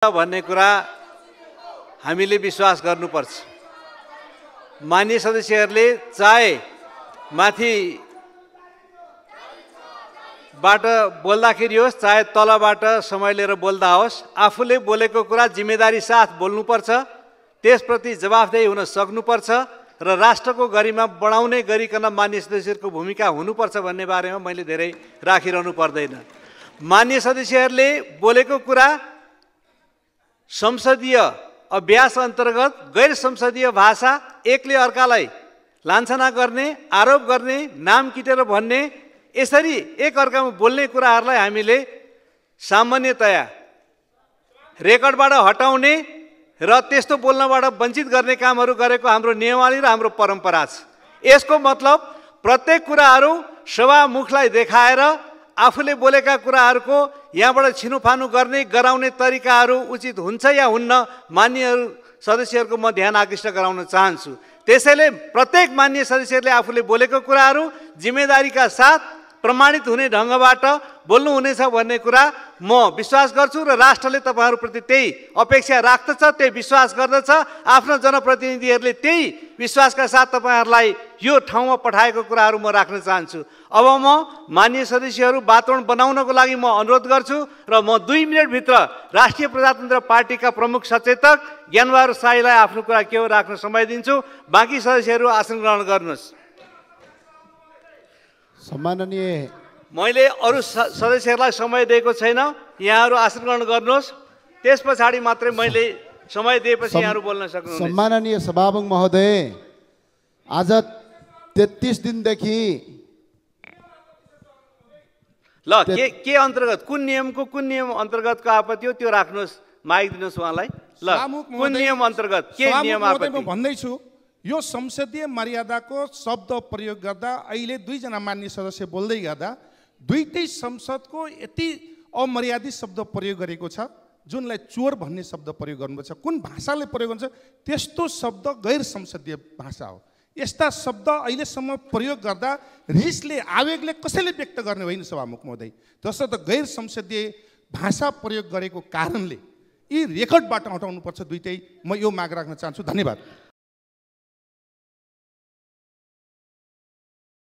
भन्ने कुरा हामीले विश्वास गर्नुपर्छ। माननीय सदस्यहरूले चाहे माथिबाट बोल्दाखेरि होस् चाहे तलबाट समय लिएर बोल्दा होस्, आफूले बोलेको कुरा जिम्मेदारी साथ बोल्नुपर्छ, त्यसप्रति जवाफदेही हुन सक्नुपर्छ र राष्ट्रको गरिमा बढाउने गरिकन माननीय सदस्यहरूको भूमिका हुनुपर्छ भन्ने बारेमा मैले धेरै राखिरहनु पर्दैन। माननीय सदस्यहरूले बोलेको कुरा संसदीय अभ्यास अन्तर्गत गैर संसदीय भाषा, एकले अर्कालाई लान्छना गर्ने, आरोप गर्ने, नाम किटेर भन्ने, यसरी एक अर्कामा बोल्ने कुराहरूलाई हामीले सामान्यतया रेकर्डबाट हटाउने र त्यस्तो बोल्नबाट वञ्चित गर्ने कामहरू गरेको हाम्रो नियमावली र हाम्रो परम्परा छ। यसको मतलब प्रत्येक कुराहरू सभामुखलाई देखाएर आफूले बोलेका कुराहरूको यहाँबाट छिनोफानो गर्ने गराउने तरिकाहरू उचित हुन्छ या हुन्न, माननीय सदस्यहरूको म ध्यान आकृष्ट गराउन चाहन्छु। त्यसैले प्रत्येक माननीय सदस्यहरूले आफूले बोलेको कुराहरू जिम्मेदारीका साथ प्रमाणित हुने ढङ्गबाट बोल्नुहुनेछ भन्ने कुरा म विश्वास गर्छु र राष्ट्रले तपाईँहरूप्रति त्यही अपेक्षा राख्दछ, त्यही विश्वास गर्दछ। आफ्नो जनप्रतिनिधिहरूले त्यही विश्वासका साथ तपाईँहरूलाई यो ठाउँमा पठाएको कुराहरू म राख्न चाहन्छु। अब म माननीय सदस्यहरू वातावरण बनाउनको लागि म अनुरोध गर्छु र म 2 मिनटभित्र राष्ट्रिय प्रजातन्त्र पार्टीका प्रमुख सचेतक ज्ञानबहादुर शाहीलाई आफ्नो कुरा के हो राख्न समय दिन्छु। बाँकी सदस्यहरू आसन ग्रहण गर्नुहोस्। सम्माननीय, मैले अरू सदस्यहरूलाई समय दिएको छैन, यहाँहरू आसन ग्रहण गर्नुहोस्, त्यस पछाडि मात्रै मैले समय दिएपछि यहाँहरू बोल्न सक्नुहुन्छ। सम्माननीय सभामुख महोदय, आज 33 दिनदेखि ल के अन्तर्गत कुन नियम अन्तर्गतको आपत्ति हो त्यो राख्नुहोस्, माइक दिनुहोस् उहाँलाई। ल कुन नियम अन्तर्गत के नियम आपत्ति भन्दैछु। यो संसदीय मर्यादाको शब्द प्रयोग गर्दा अहिले 2 जना मान्य सदस्य बोल्दै गर्दा दुईटै संसदको यति अमर्यादित शब्द प्रयोग गरेको छ, जुनलाई चोर भन्ने शब्द प्रयोग गर्नुपर्छ। कुन भाषाले प्रयोग गर्छ त्यस्तो शब्द गैर संसदीय भाषा हो। यस्ता शब्द अहिलेसम्म प्रयोग गर्दा रिसले, आवेगले कसैले व्यक्त गर्ने होइन सभामुख महोदय। जसो त गैर संसदीय भाषा प्रयोग गरेको कारणले यी रेकर्डबाट हटाउनुपर्छ दुईटै। म यो माग राख्न चाहन्छु। धन्यवाद।